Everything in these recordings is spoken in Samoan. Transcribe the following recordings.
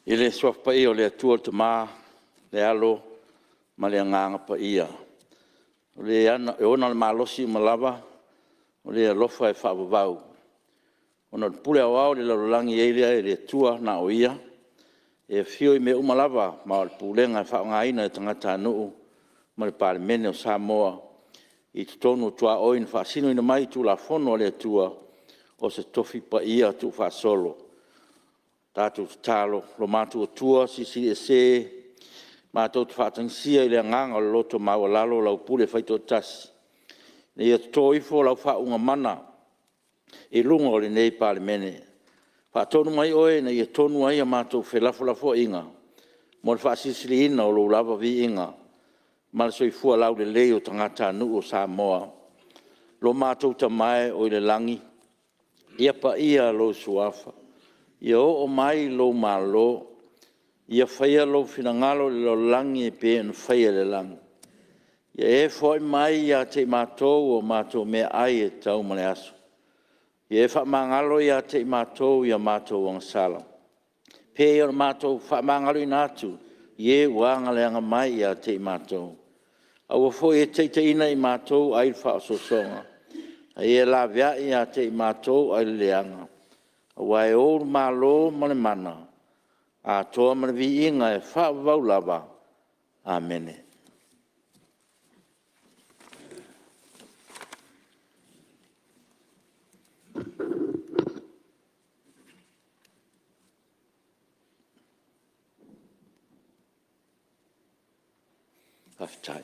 I le Suafa Paia o le Atua le Tama, le Alo ma le Agaga Paia, o Le e ona le malosi uma lava, o Le alofa e faavavau, ona o le pule aoao i le lalolagi e i ai lea i le Atua na o Ia, e afio i mea uma lava ma o le pulega e faaaogaina e tagatanuu ma le Palemene o Samoa i totonu o tuaoi na faasinoina mai i Tulafono a le Atua, o se Tofi Paia tuufaasolo. Tatou tatalo, lo matou Atua Silisili Ese, matou te faatagisia i le agaga o le loto maualalo lau pule faitoatasi, ina ia toto ifo lau faauuga mana i luga o lenei Palemene. Faatonu mai Oe ina ia tonu ai a matou felafolafoaiga mo le faasilisiliina o Lou lava viiga ma le soifua laulelei o tagatanuu o Samoa. Lo matou Tama e o i le lagi, ia paia Lou Suafa, ia oo mai Lou Malo, ia faia Lou finagalo i le lalolagi e pei ona faia i le lagi. Ia e foai mai ia te i matou a matou meaai e tatau mo le aso. Ia e faamagalo ia te i matou i a matou agasala, e pei ona matou faamagaloina atu i e ua agaleaga mai ia te i matou. Aua foi e te taitaiina i matou ai le faaosoosoga, a ia laveai ia te i matou ai le leaga, aua e Ou le Malo ma le mana, atoa ma le viiga e faavavau lava. Amene. Faafetai.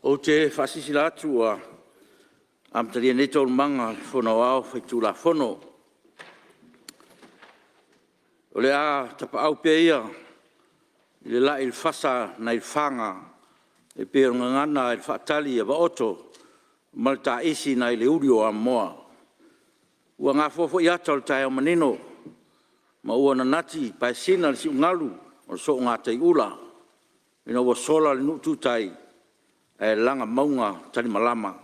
Ou te faasilasila atu ua amatalia nei Taualumaga a le Fono Aoao Faitulafono. O le a tapaau pea ia i le la'i i le fasa nai faga e pei o le gagana i le faatali a Vaoto ma le taisi nai le uli o Amoa. Ua gafoa foi ata o le taeao manino ma ua nanati paesina le siugalu o le soogataiula ina ua sola le nuu tutai ae laga mauga talimalama.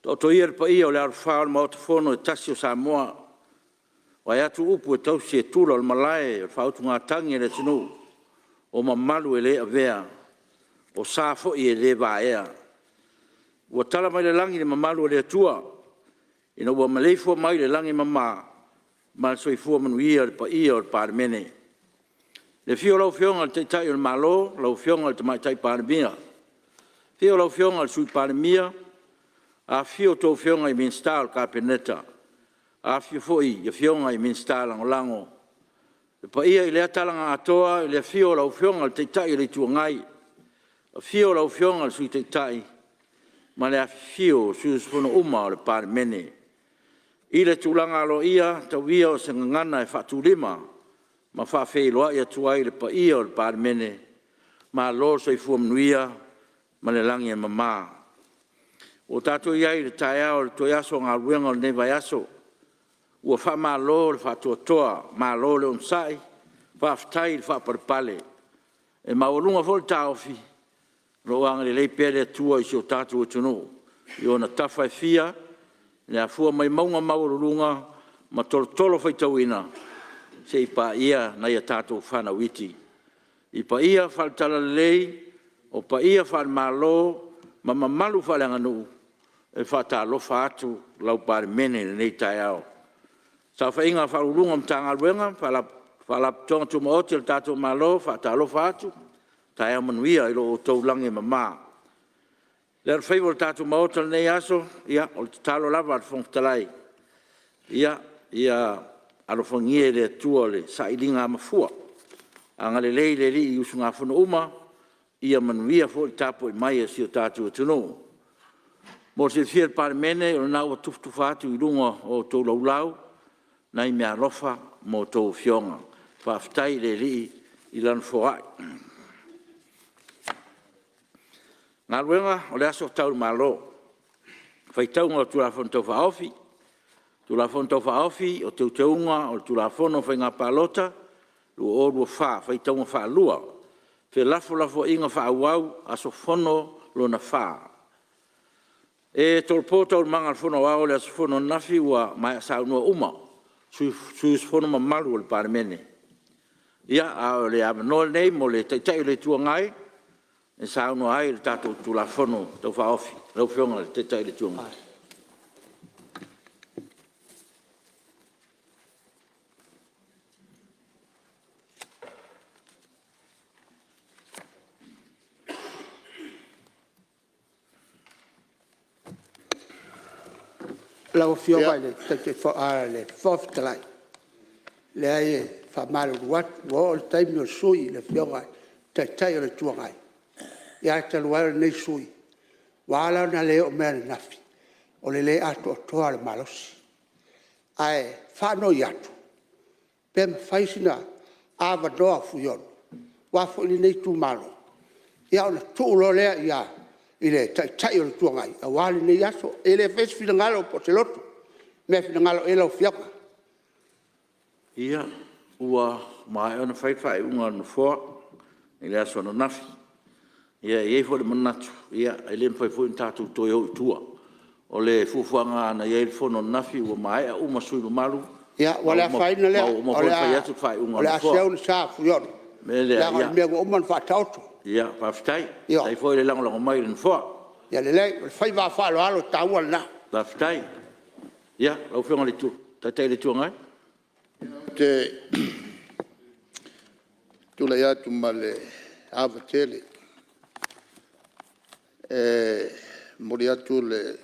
Taoto ia le paia o le alofā o le Maota Fono e tasi o Samoa, vaeatu upu e tausi e tula o le Malae o le faautugatagi a le atunuu, o mamalu e le avea, o sa foi e le vaea. Ua tala mai le lagi le mamalu o le Atua ina ua maleifua mai i le lagi e mama ma le soifua manuia le paia o le Palemene. I le afio o lau Afioga i le Taitai o le Malo lau Afioga i le Tamaitai Palemia, afio lau Afioga i le Sui Palemia, afifio a outou Afioga i Minisita o le Kapeneta, afifio foi Afioga i Minisita Lagolago. Le paia i lea tala na atoa i le afio o lau Afioga i le Taitai o le Itu Agai, afio lau Afioga i le Sui Taitai ma le afifio o sui usufono uma o le Palemene. I le tulaga aloaia, tau ia o se gagana e faatulima ma faafeiloai atu ai i le paia o le Palemene, malo le soifua manuia ma le lagi e mama. Ua tatou i ai i le taeao o le toe aso o galuega o lenei vaiaso, ua faamalo le faatoatoa, malo le onosai, faafetai le faapalepale. E maualuga foi le taofi o lo o agalelei pea le Atua i si o tatou atunuu i ona tafa e fia, i le afua mai mauga maualuluga ma tolotolo faitauina seia paia nai a tatou fanau iti. I paia faale-Talalelei, o paia faale-Malo ma mamalu faaleaganuu, e faatalofa atu lau Palemene i lenei taeao. Le saofaiga a Ofisa Sili o Pulega o Matagaluega ma Faalapotopotoga Tumaoti a le tatou Malo, e faatalofa atu, taeao manuia i lo outou lagi e mama. Le alofaiva o le tatou Maota i lenei aso, ia o le tatalo lava a le Fofoga Fetalai, ia alofagia e le Atua le sailiga mafua, agalelei le Alii i usugafono uma, ia manuia foi le tapuai mai a si o tatou atunuu. Mo le silafia e le Palemene, o lena ua tufatufa atu i luga o a outou laulau nai meaalofa mo a outou Afioga. Faafetai i le Alii i Lana foai. Galuega O le Aso Tau i le Malo, Faitauga o Tulafono Tau Faaofi, Tulafono Tau Faaofi o Teuteuga o le Tulafono o Faiga Palota 2024, faitauga faalua, felafolafoaiga faaauau, aso fono lona 4. E tolopo Taualumaga a le Fono Aoao i le aso fono ananafi ua maea saunoa uma sui usufono mamalu o le Palemene. Ia, a o le avanoa lenei mo le Taitai o le Itu Agai e saunoa ai i le tatou Tulafono Tau Faaofi. Lau Afioga i le Taitai o le Itu Agai. Lau Afioga i le Fofoga Fetalai, leai e faamalulu atu ua oo i le taimi o le sui usufono le Afioga i le Taitai o le Itu Agai, ae talu ai o lenei sui usufono ua ala ona le oo mai ananafi o le le atoatoa o le malosi. Ae faanoi atu pe mafai sina avanoa o Fuiono aua foi lenei itumalo, ia ona tuu loa lea i le Taitai o le Itu Agai aua lenei aso. E le faia se finagalo po o se loto, o le mea e finagalo i ai lau Afioga. Ia, ua maea ona fai le faaiuga a le Nofoa i le aso ananafi. E i ai foi le manatu e le mafai foi ona tatou toe o i tua. O le fuafuaga na i ai le fono ananafi ua maea uma sui usufono mamalu Ia, ua le ma afaina lea, ua uma o foi ona fai atu le faaiuga le a le a Nofoa. seu le sa o Fuiono O le mea lea, leaga o le mea ua uma ona faataoto. Ia, faafetai. Faafetai foi le lagolago mai i le Nofoa. Ia lelei, o le faiva faaaloalo taua lena. Faafetai. Ia, lau Afioga i le Taitai o le Itu Agai. Ou te tulai atu ma le ava tele e momoli atu le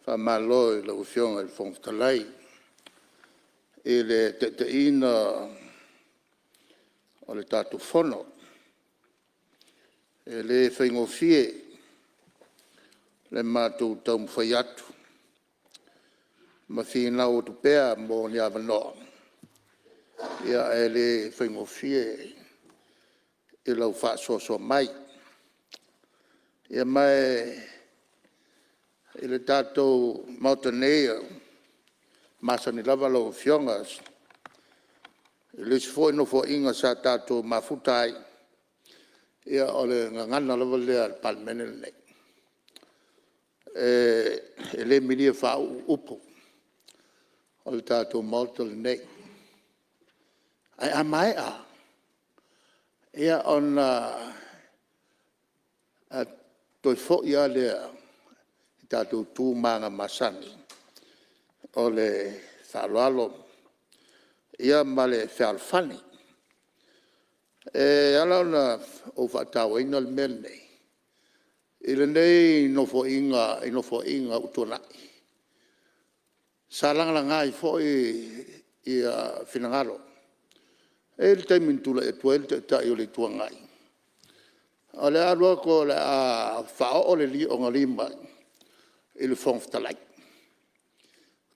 faamalo i lau Afioga i le Fofoga Fetalai i le taitaiina o le tatou Fono. E le faigofie le matou taumafai atu ma finau atu pea mo ni avanoa, ae le faigofie i lau faasoasoa mai. Ma i le tatou Maota nei, e masani lava lau Afioga i le isi foi Nofoaiga sa tatou mafuta ai, ia o le gagana lava lea a le Palemene lenei, e le milia faauu upu o le tatou Maota lenei. Ae a maea lava, ona toe foi lava lea i tatou tu ma aga masani o le faaaloalo ma le fealofani. E ala ona ou faatauaina le mea lenei, i lenei Nofoaiga i Nofoaiga ua tuanai, sa lagalaga ai foi finagalo. E i ai le taimi na tulai atu ai le Taitai o le Itu Agai, o le a alu atu o le a faaoo ona lima i le Fofoga Fetalai,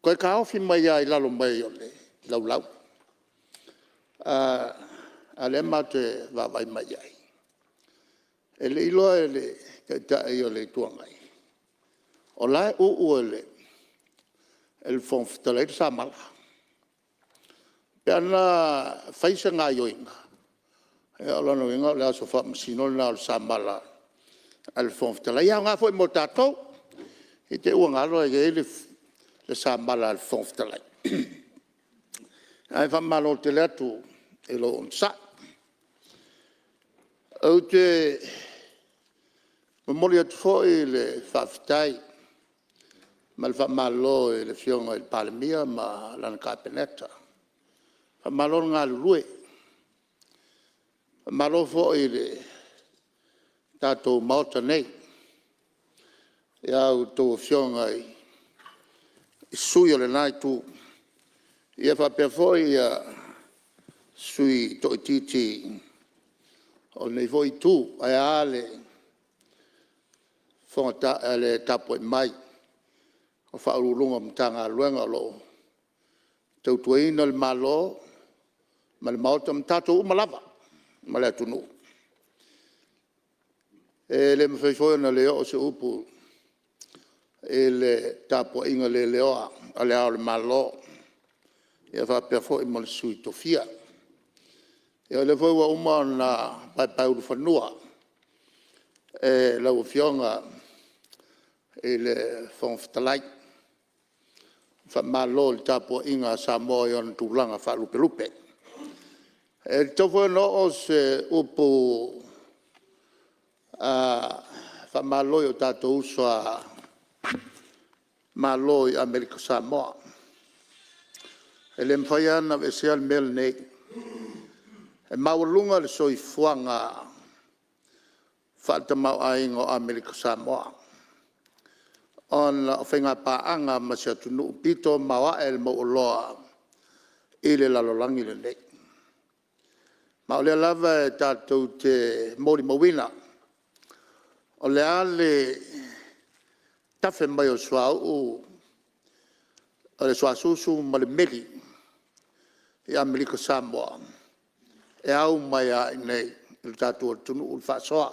toe taofi mai lava i lalo mai o le laulau a o lea matou te vaavaai mai i ai. E le i iloa e le Taitai o le Itu Agai o la e uu e le Fofoga Fetalai le samala. Pe ana fai se gaoioiga, ia o lona uiga o le aso faamasino lena o le samala a le Fofoga Fetalai. E aoga foi mo tatou, i te i ua galo e i ai le samala a le Fofoga Fetalai. Ae faamalo tele atu i lou onosai. Ou te momoli atu foi le faafetai ma le faamalo i le Afioga i le Palemia ma lana Kapeneta, faamalo le galulue. Faamalo foi i le tatou Maota nei i a outou Afioga i sui usufono o lena Itu faapea foi sui usufono toaitiiti o lenei foi Itu, ae a le tapuai mai a Ofisa Sili o Pulega o Matagaluega o lo o tautuaina le Malo ma le Maota ma tatou uma lava ma le atunuu. E le mafai foi ona le oo se upu i le tapuaiga leleoa a Le Ao o le Malo faapea foi ma le Sui Tofia. Ia o lea foi ua uma ona paepaeulufanua e lau Afioga i le Fofoga Fetalai. Faamalo i le tapuaiga a Samoa i ona tulaga faalupelupe. E tatau foi ona oo se upu faamalo i o tatou uso a Malo i Amerika Samoa. E le mafai lava ona aveesea le mea lenei, e maualuga le soifuaga faaletamaoaiga o Amerika Samoa ona o faigapaaga ma se atunuu pito maoae le mauoloa i le lalolagi lenei. Ma o lea lava e tatou te molimauina, o le a le tafe mai o le suauu, o le suasusu ma le meli i Amerika Samoa, e au mai lava i inei i le tatou atunuu le faasoa.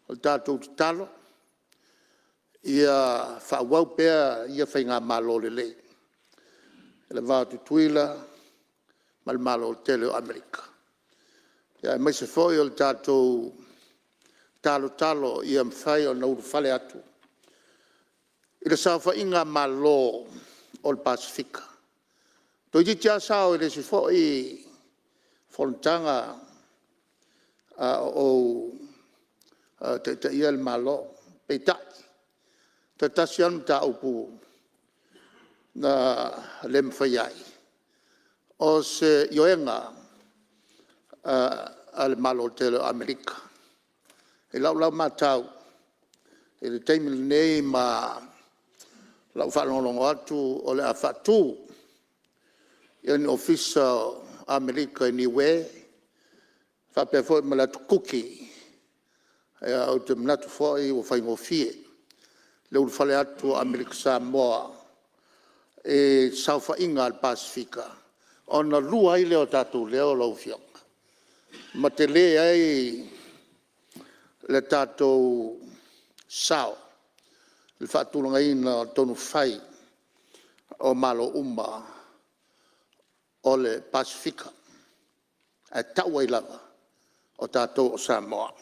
O le tatou tatalo ia faaauau pea ia faigamalo lelei i le va o Tutuila ma le Malo tele o Amerika, aemaise foi o le tatou talotalo ia mafai ona ulufale atu i le saofaiga a Malo o le Pasefika. Toeitiiti lava sao i le isi foi fonotaga a o ou taitaia le Malo. Peitai, toe tasi lava le mataupu na le mafaia ai, o se ioega a le Malo tele o Amerika. I lau la matau i le taimi lenei ma lau faalogologo atu o le a faatu ni Ofisa o Amerika i Niue faapea foi ma le Atu Kuki. Ou te manatu foi ua faigofie le ulufale atu o Amerika Samoa i le saofaiga a le Pasefika ona lua ai lea o tatou leo lau Afioga, ma tele ai le tatou sao i le faatulagaina o tonufai o Malo uma o le Pasefika, ae tau ai lava o tatou o Samoa.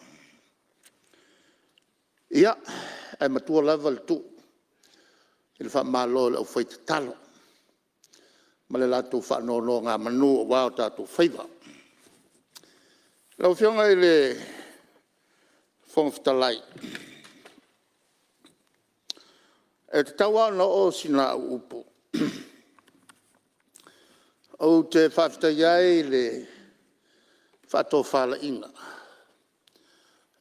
Ia, ae matua lava le tuu i le faamalo i le aufaitatalo ma le latou faanonogamanu aua o tatou faiva. Lau Afioga i le Fofoga Fetalai, e tatau lava ona oo sina au upu ou te faafetaia ai le faatofalaiga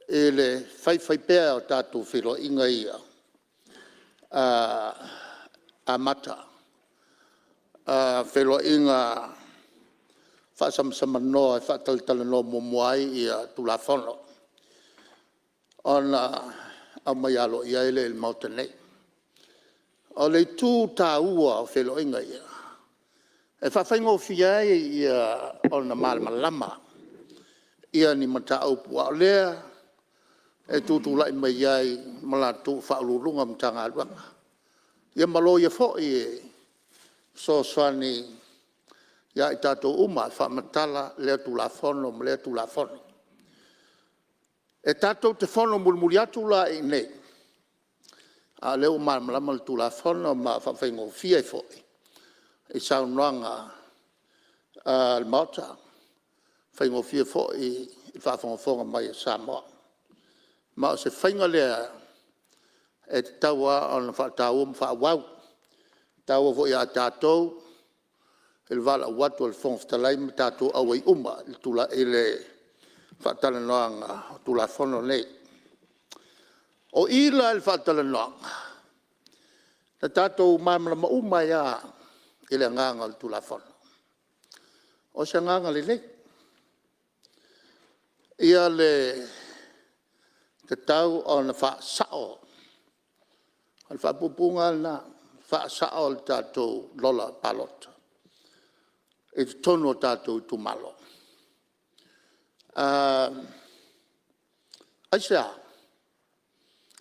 i le faifaipea o tatou feiloaiga ia amata, feiloaiga faasamasamanoa e faatalatalanoa muamua ai Tulafono ona aumai aloaia ai lea i le Maota nei. O le itu taua o feiloaiga ia, e faafaigofie ai ona malamalama ni mataupu a o lea e tutulai mai ai ma latou o Ofisa Sili o Pulega o Matagaluega, ia ma loia foi e fesoasoani ia i tatou uma e faamatala lea Tulafono ma lea Tulafono. E tatou te fono mulimuli atu la i inei a o lea ua malamalama le Tulafono ma faafaigofie ai foi i saunoaga a le Maota, faigofie foi i le faafogafoga mai a Samoa. Ma o se faiga lea e tatau lava ona faataua ma faaauau. E taua foi ia i tatou i le valaau atu a le Fofoga Fetalai ma tatou auai uma i le faatalanoaga o Tulafono nei. O i la i le faatalanoaga, na tatou malamalama uma ai lava i le agaga o le Tulafono. O se agaga lelei, ia le tatau ona faasa'o, o le faaupuupuuga lava lena, faasa'o le tatou Lola Palota. i totonu o tatou itumalo. Aisea?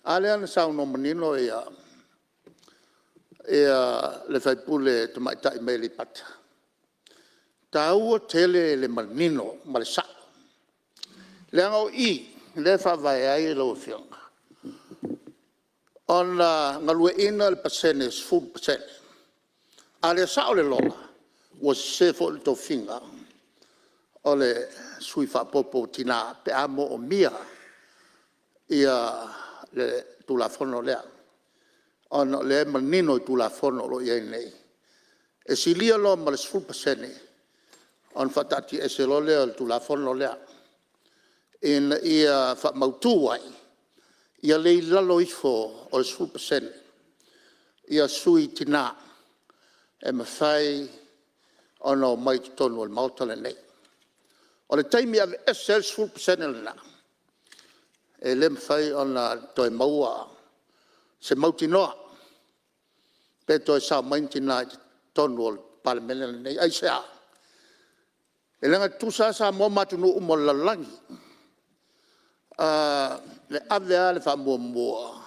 A lea na saunoa manino le sui usufono tamaitai mai Aleipata, e taua tele le manino ma le sa'o leaga o i lea e faavae ai lau Afioga ona galueaiina le pasene e 10%. A le sao le lola ua sese foi le tofiga o le sui faaopoopo o Tina pe a moomia le Tulafono lea, ona o lea e manino i Tulafono o lo o i ai nei, e silia loa ma le 10% ona faataatiaese loa lea o le Tulafono lea ina ia faamautu ai ia le i lalo ifo o le 10% sui tina e mafai ona omai i totonu o le Maota lenei. O le taimi e aveese ai le 10% lena e le mafai ona toe maua se mautinoa pe toe sao mai ni tina i totonu o le Palemene lenei. Aisea? Leaga e tutusa lava Samoa ma atunuu uma o le lalolagi. E ave lava le faamuamua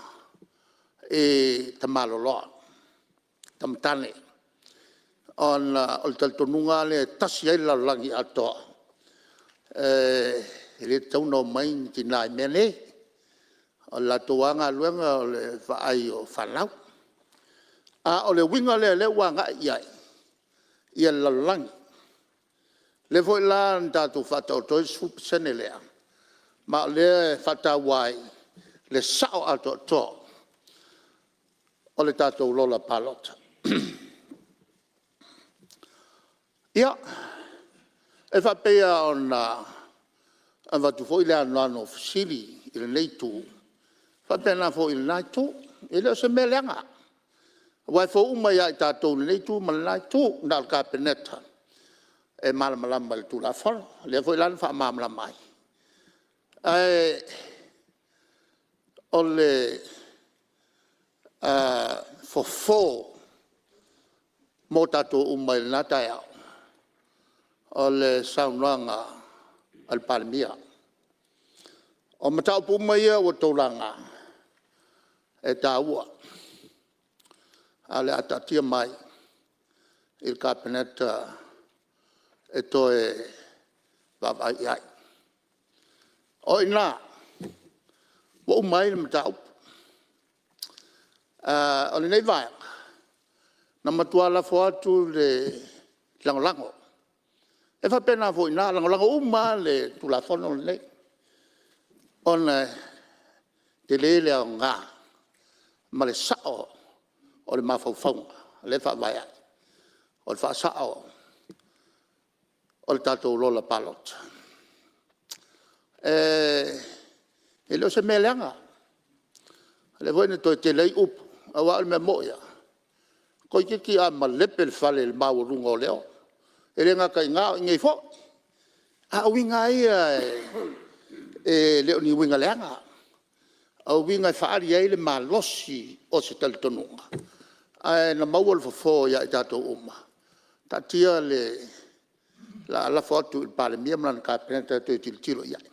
i tamaloloa, tama tane ona o le talitonuga lava lea e tasi ai le lalolagi atoa, e le tatau ona omai ni tina i mea nei. O le latou lava galuega o le vaai o fanau. A o le uiga lea o lea ua agai i ai le lalolagi. O lea foi la na tatou faataoto ai le 10% lea ma o lea e faataua ai le sa'o atoatoa o le tatou Lola Palota. Ia, e faapei lava ona avatu foi le anoano o fesili i lenei itu faapena foi i lena itu. E le o se mea leaga aua e fou uma ia i tatou i lenei itu ma lena itu. Na o le Kapeneta e malamalama i le Tulafono lea foi la na faamalamalama ai. Ae o le fofo mo tatou uma i lena taeao, o le saunoaga a le Palemia. O mataupu uma ia ua outou laga e taua ae o le a taatia mai i le Kapeneta e toe vaavaai i ai. O i ina ua uma ai le mataupu. O lenei Vaega na matua lafo atu le lagolago, e faapena foi i ina, lagolago uma lava le Tulafono lenei ona e tele le aoga ma le sa'o o le mafaufauga lea e faavae ai, o le faasa'o o le tatou Lola Palota. E le o se mea leaga, o lea foi na toe tele ai upu aua o le mea moni lava toeitiiti a malepe le fale i le maualuga o leo. E le gata i ina a o inei foi. A o uiga lava ia e le o ni uiga leaga, o uiga e faaali ai le malosi o se talitonuga ae na maua le fofo ia i tatou uma, taatia le le a lafo atu i le Palemia ma lana Kapeneta e toe tilotilo i ai.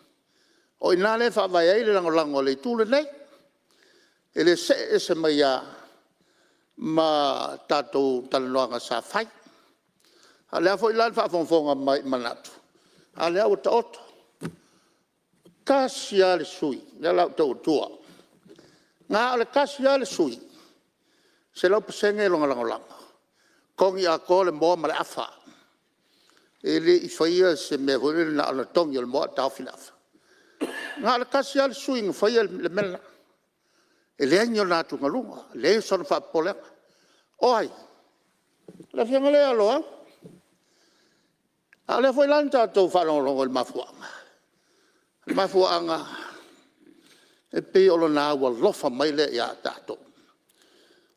O i ina lea e faavae ai le lagolago a le Itu lenei, e le se'e ese mai lava ma tatou talanoaga sa fai. A o le a foi la le faafogafoga mai i manatu, a o lea ua taoto. E tasi lava le sui usufono lea o le a ou tau atua, na o le tasi lava le sui usufono e 100% lona lagolago, togi atoa le moa ma le afa. E le i faia se mea foi lele na ona togi o le moa ae taofi le afa. Na o le tasi lava le sui usufono na faia le mea lena. E leai ni ona atugaluga, leai sona faapopolega. O ai? O le afioga lea ia Loau. A o lea foi la na tatou faalogologo i le mafuaaga. O le mafuaaga e pei o lona aualofa mai lea ia tatou.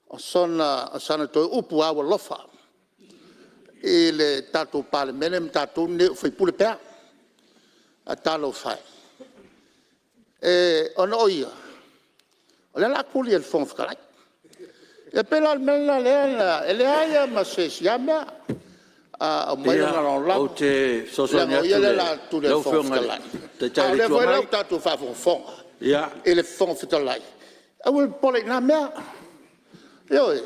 O sana toe upu aualofa i le tatou Palemene ma tatou nei o faipule pea. Ae talofa e, ona o ia o lea o le a tuli e le Fofoga Fetalai. E pei la o le mea lena lea na… E leai lava ma se isi mea. Aumai lana lagolago Ou te fesoasoani leaga o atu ia i lea o le a tuli lau ai le Fofoga Afioga i le Fetalai. Taitai A o o le lea Itu foi la Agai. ua tatou faafogafoga i le Fofoga Fetalai, aua le popole i na mea. Ioe,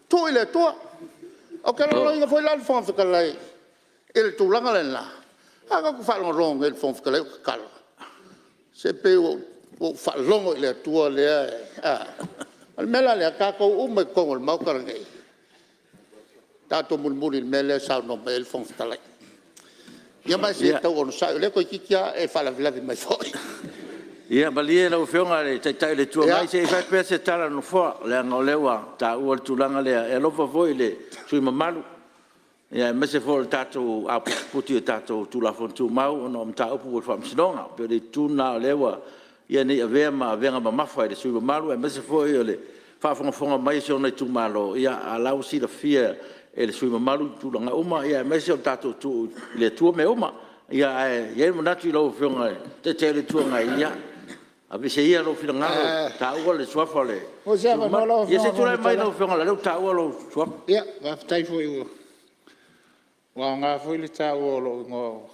tuu i le Atua. Ou te lagolagoina foi la le Fofoga Fetalai i le tulaga lena. A lea ou te faalogologo nei i le Fofoga Fetalai o tatala, se pei ua ou faalogo i le Atua lea e a. O le mea la lea tatou uma i totonu o le Maota lenei, tatou mulimuli i le mea lea e saunoa mai ai le Fofoga Fetalai. Ia ma se i e tau onosai o lea toeitiiti lava e faalavelave mai foi. Ia malie lau Afioga i le Taitai o le Itu Agai Ia. se i fai atu pea se tala a le Nofoa leaga o lea ua taua le tulaga lea. E alofa foi i le sui usufono mamalu aemaise foi o le tatou aputiputi i tatou Tulafono Tumau ona o mataupu ua i le Faamasinoga. E pei o le itu lena o lea ua… Ia ne i avea ma avega mamafa i le sui usufono mamalu aemaise foi o le faafogafoga mai a si ona itumalo, a o la ua silafia e le sui usufono mamalu tulaga uma aemaise o le tatou tuu i le Atua mea uma. Ae i ai le manatu i lau Afioga i le Taitai o le Itu Agai, ia aveese ia lou finagalo e taua le suafa o le Maua se sui usufono avanoa mamalu. lau Ia Afioga se i i le Fofoga tulai mai Fetalai? lau Afioga leaga o lea ua taua lou suafa. Ia faafetai foi ua aoga foi le taua o lou igoa ua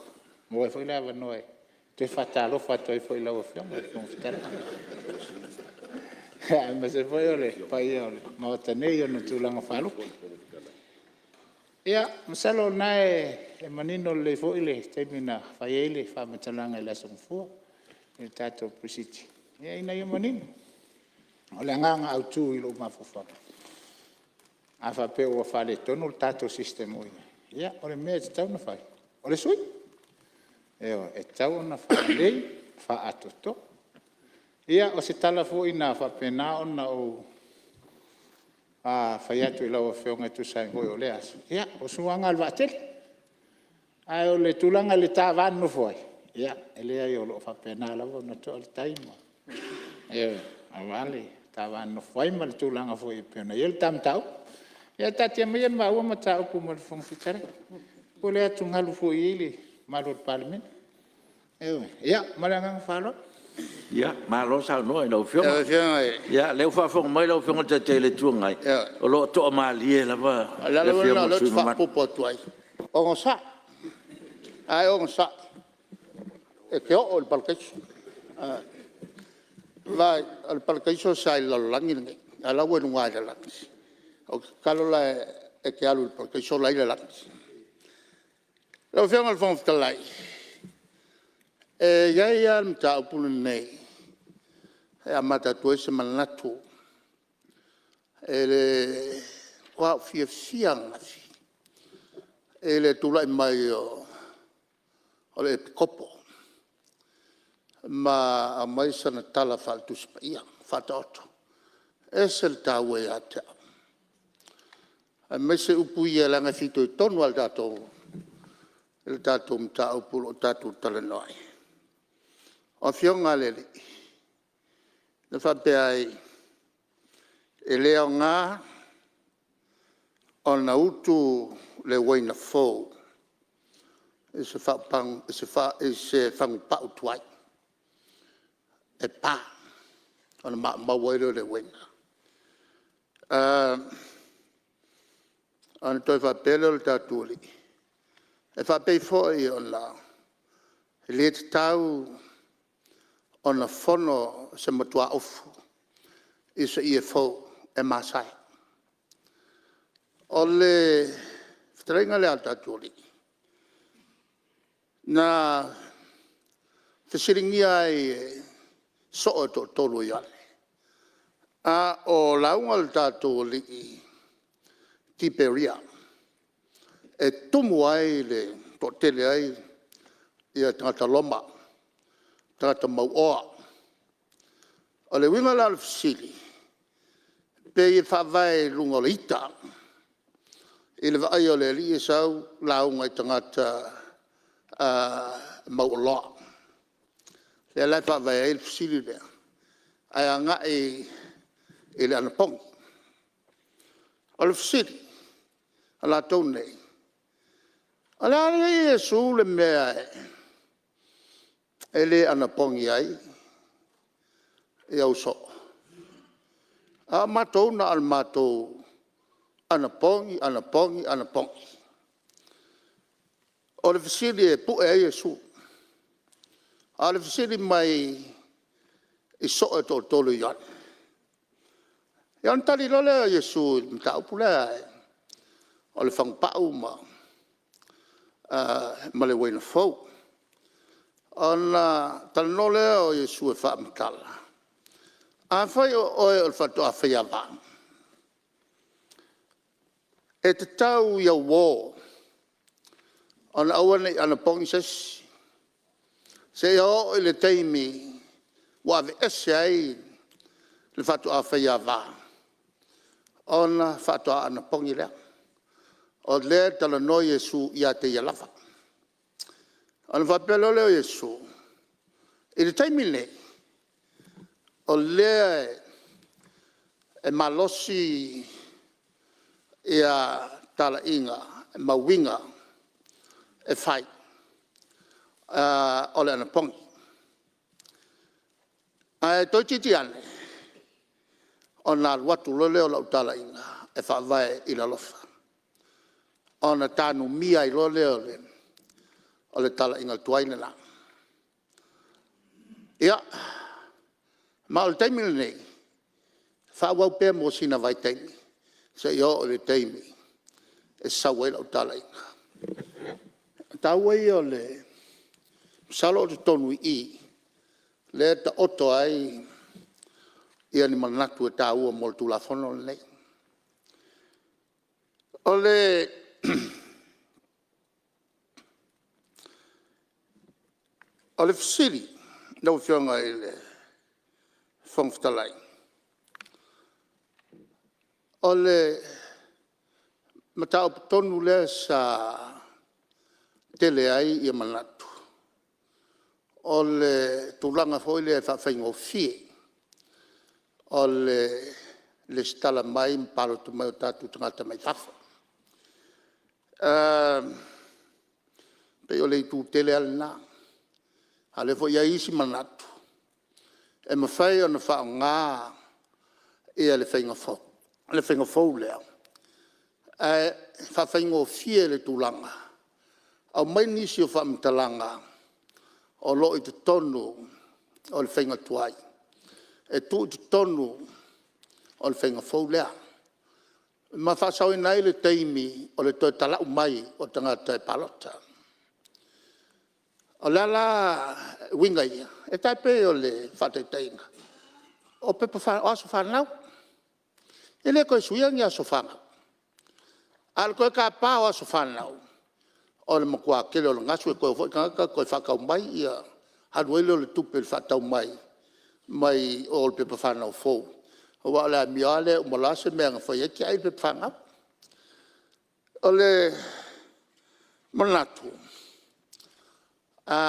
maua ai foi le avanoa e toe faatalofa atu ai foi i lau Afioga i le Fofoga Fetalai, aemaise foi o le paia o le Maota nei i ona tulaga faalupe. Ia, masalo o lena e manino lelei foi le taimi na fai ai le faamatalaga i le aso Gafua i le tatou Pre-sitting ina ia manino. O le agaga autu i lou mafaufau, a faapea ua faaletonu le tatou system o i ai, ia o le mea e tatau ona fai, o le sui. Ioe, e tatau ona faalelei ma faaatoatoa. Ia o se tala foi na faapena ona ou fai atu i lau Afioga e tusa ai foi o lea aso, ia o suaga lava o le vaatele. Ae o le tulaga i le ta va nonofo ai, ia e leai o lo o faapena lava ona to'a le tai aua le ta va nonofo ai ma le tulaga foi e pei ona i ai le ta mataupu. Ia taatia maia le maua mataupu ma le Fofoga Fetalai, ua le atugalu foi i ai le mamalu o le Palemene. Ioe. Ia ma le agaga faaaloalo. Ia malo saunoa i lau Afioga. Lau Afioga i O lea ua faafofoga mai lau Afioga i le Taitai o le Itu Agai, o lo o toamalie lava O le le ala Afioga lena i o le lea ou sui te usufono mamalu. faaopoopo atu ai, onosai, a e onosai e te oo i le Parataiso. Vaai o le Parataiso sa i le lalolagi lenei a o la ua i luga i le lagi. Ou te tatalo la e te alu i le Parataiso la e i le lagi. Lau Afioga i le Fofoga Fetalai, e i ai lava le mataupu lenei e amata atu ai se manatu. E matua ou fiafia ananafi i le tulai mai o le Epikopo ma aumai sana tala faale-Tusi Paia ua Faataoto. E ese le taua ia te au aemaise upu ia leaga e fitoitonu lava i le tatou mataupu o lo o tatou talanoa ai. O Afioga a le Alii na faapea ai, “E le aoga ona utu le uaina fou i se fagupau tuai, e pa ona maumau ai lea o le uaina.” Ona toe faapea lea o le tatou Alii, “E faapei foi ona le tatau ona fono se matuaofu i se ie fou e masae.” O le fetalaiga lea a le tatou Alii na fesiligia ai e soo e toatolu o Ioane a o lauga le tatou Alii i Tiperia e tumu ai le toatele ai tagata Roma, tagata mauoa. O le uiga la o le fesili pei e faavae i luga o le ita i le vaai a le Alii e sau lauga i tagata mauoloa. O lea la e faavae ai le fesili lea ae agai i le anapogi. O le fesili a latou nei, o le a alii Iesu le mea e le anapogi ai ou soo? A o matou na o le matou anapogi, anapogi, anapogi. O le fesili e pue ai Iesu, a o le fesili mai i soo e toatolu o Ioane. Ia ona tali loa lea o Iesu i le mataupu lea o le fagupau ma le uaina fou. Ona talanoa lea o Iesu e faamatala, afai o oe o le faatoa faiava, e tatau i au uo ona aua ne i anapogi se isi seia oo i le taimi ua aveese ai le faatoa faiava ona faatoa anapogi lea. O lea e talanoa Iesu ia te ia lava. Ona faapea loa lea o Iesu, i le taimi lenei o lea e malosi talaiga ma uiga e fai o le anapogi. Ae toeitiiti ane ona alu atu loa lea o lau talaiga e faavae i le alofa ona tanumia ai loa lea o le talaiga tuai lena. Ia, ma o le taimi lenei, faaauau pea mo sina vaitaimi seia oo i le taimi e sau ai lau talaiga. O le taua ia o le… Masalo o totonu i i lea e taoto ai ni manatu e taua mo le Tulafono lenei. O le fesili lau Afioga i le Fofoga Fetalai, o le mataupu tonu lea sa tele ai manatu, o le tulaga foi lea e faafaigofie o le resitala mai ma palota mai o tatou tagata mai fafo. E pei o le itu tele lava lena, a o lea foi e i ai isi manatu e mafai ona faaaoga le faiga fou lea ae faafaigofie le tulaga, aumai nisi o faamatalaga o lo o i totonu o le faiga tuai e tuu i totonu o le faiga fou lea ma faasaoina ai le taimi o le toe tala'u mai o tagata e palota. O a la uiga ia? E tai pei o le faataitaiga, o aso fanau. E le toe suia ni aso fanau, a o le toe tapa o aso fanau, o le matua tele o le gasu e toe o foi tagata toe faatau mai, alu ai lea o le tupe i le faatau mai mai o o le pepa fanau fou aua o le amio lava lea e uma loa se mea na fai ai tiai le pepa fanau. O le manatu, e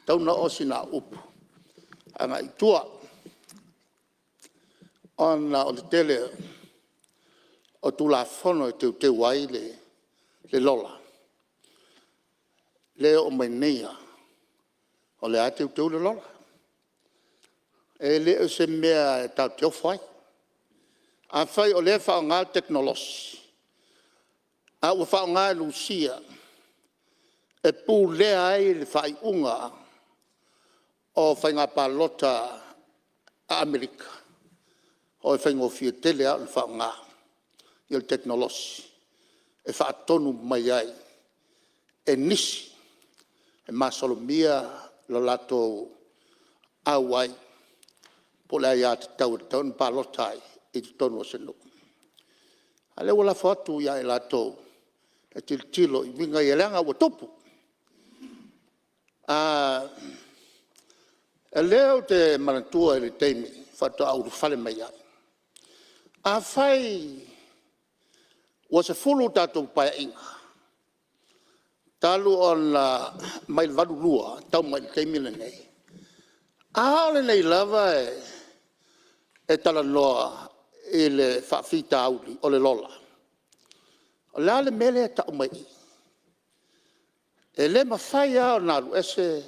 tatau ona oo sina au upu agai i tua ona o le tele o Tulafono e teuteu ai le Lola, lea e oo mai nei lava o lea lava e teuteu le Lola. E le o se mea tatou te ofo ai. Afai o lea e faaaoga le tekonolosi a ua faaaoga e Rusia e pulea ai le faaiuga o faiga palota a Amerika, e faigofie tele lava ona faaaoga le tekonolosi e faatonu mai ai e nisi e masalomia lo latou auai po o le aiatatau e tatau ona palota ai i totonu o se nuu. A o lea ua lafo atu ia i latou e tilotilo i uiga ia leaga ua tupu. O lea ou te manatua i le taimi faatoa ou ulufale mai ai, afai ua 10 tatou Paeaiga talu ona mai le 1982 e tau mai i le taimi lenei, a o lenei lava e talanoa i le faafitauli o le Lola, o le a le mea lea e tau mai i i? E le mafai lava ona alu ese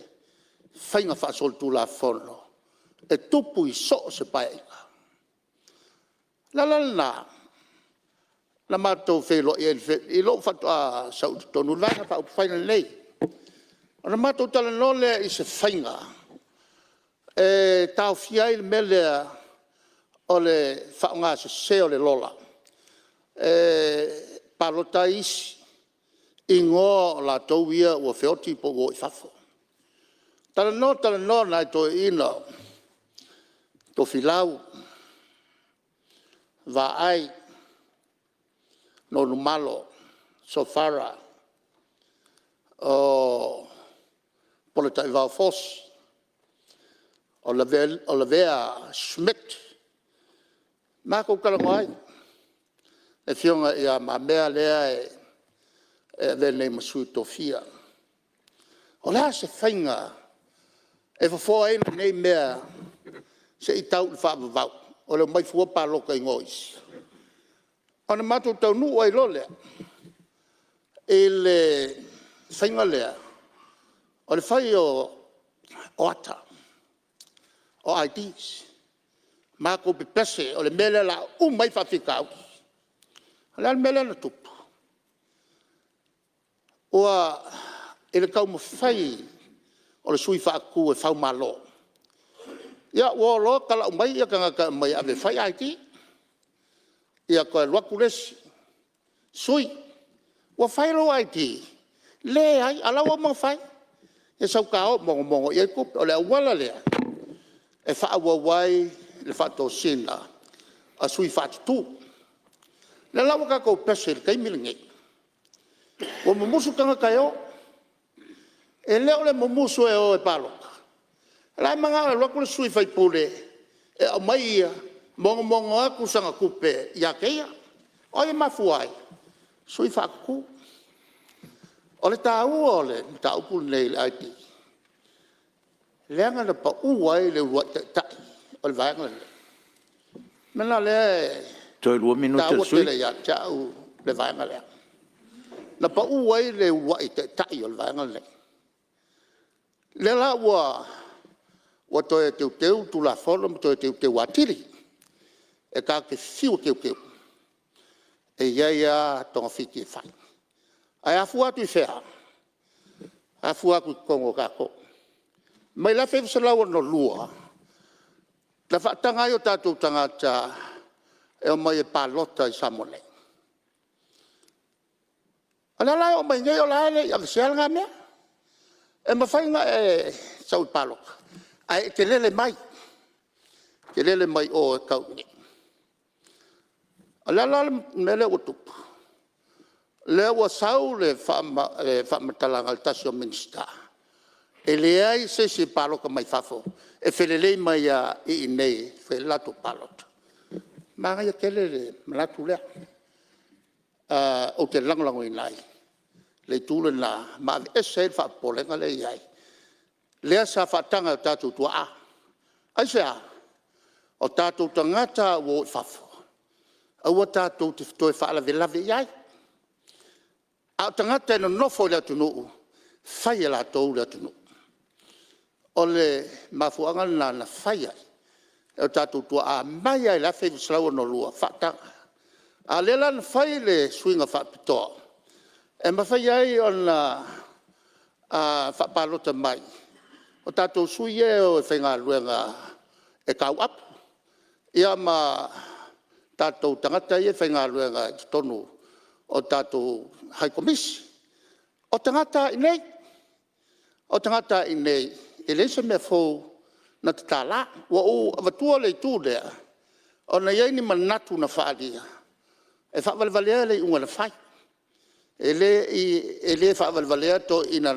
faiga faasolitulafono e tupu i so o se Paeaiga. O le ala lena Na matou feiloai ai i lou faatoa sau i totonu i le Vaega Faaupufai lenei. Ona matou talanoa lea i se faiga e taofia ai le mea lea o le faaaogasese o le Lola e palota ai isi i igoa o latou ia ua feoti pe ua o i fafo. Talanoa, talanoa nai toeaiina o Tofilau, Vaai, Nonumalo, Sofara, o Polataivao Fosi, o Lavea Schmidt. Matou talanoa ai, le Afioga ia Le Mamea lea e avea nei ma Sui Tofia. O le a se faiga e fofo ai lenei mea se i tau i le faavavau o le omai fua palota i igoa o isi? Ona matou taunuu ai loa lea i le faiga lea o le fai o ata o IDs. Matou pepese o le mea lea o le a uma ai faafitauli. O le a le mea lea na tupu? Ua i le taumafai o le sui faatu e faumalo, ia ua o loa talau mai tagata e aumai e ave e fai ID. Ia toe alu atu le isi sui, ua fai lou ID? Leai, a o la ua uma ona fai. Ia sau ta o mogomogo i ai tupe. O le auala lea e faaauau ai le faatosina a sui faatutu. O lea la ua tatou pepese i le taimi lenei ua mumusu tagata e o. E le o le mumusu e o e palota, o la e manao e alu atu le sui faipule e aumai ia mogomogo atu sana tupe ia te ia. O ai e mafua ai? Sui faatutu. O le taua o le mataupu lenei i le ID leaga na pau ai le uluai taitai o le Vaega lenei. O le mea lena o lea e Toe lua minute o le taua sui usufono. tele ia te au le vaega lea. Na pau ai le uluai taitai o le Vaega lenei. O lea la ua toe teuteu le Tulafono ma toe teuteu atili. E tatou te fiu e teuteu e i ai lava togafiti e fai. Ae afua atu i fea? E afua atu i totonu o tatou. Mai le 1962 na faataga ai o tatou tagata e omai e palota i Samoa nei. O lea la e oo mai nei o la e le i aveesea lena mea. E mafai ona e sau e palota ae e te lele mai, e te lele mai o e tau i inei. O le a la le mea lea ua tupu? O lea ua sau le faamatalaga a le tasi o Minisita e leai se isi e palota mai fafo e felelei mai lava i inei e fai ai le latou palota. Manaia tele le manatu lea, ou te lagolagoina ai le itu lena ma aveese ai le faapopolega lea e i ai, lea sa faataga e o tatou tuaa. Aisea? O tatou tagata ua o i fafo aua tatou te toe faalavelave i ai, a o tagata e nonofo i le atunuu, e fai e latou le atunuu. O le mafuaaga lena na fai ai e o tatou tuaa mai lava i le 1962, faataga. A o lea la na fai le suiga faapitoa e mafai ai ona faapalota mai o tatou sui ia e o e faigaluega e tauapu ia ma tatou tagata ia e faigaluega i totonu o tatou High Komisi. O tagata lava i inei, o tagata lava i inei e leai se mea fou na tatala. Ua ou avatua le itu lea ona e i ai ni manatu na faaalia e faavalevalea le iuga na fai. E le faavalevalea toeaiina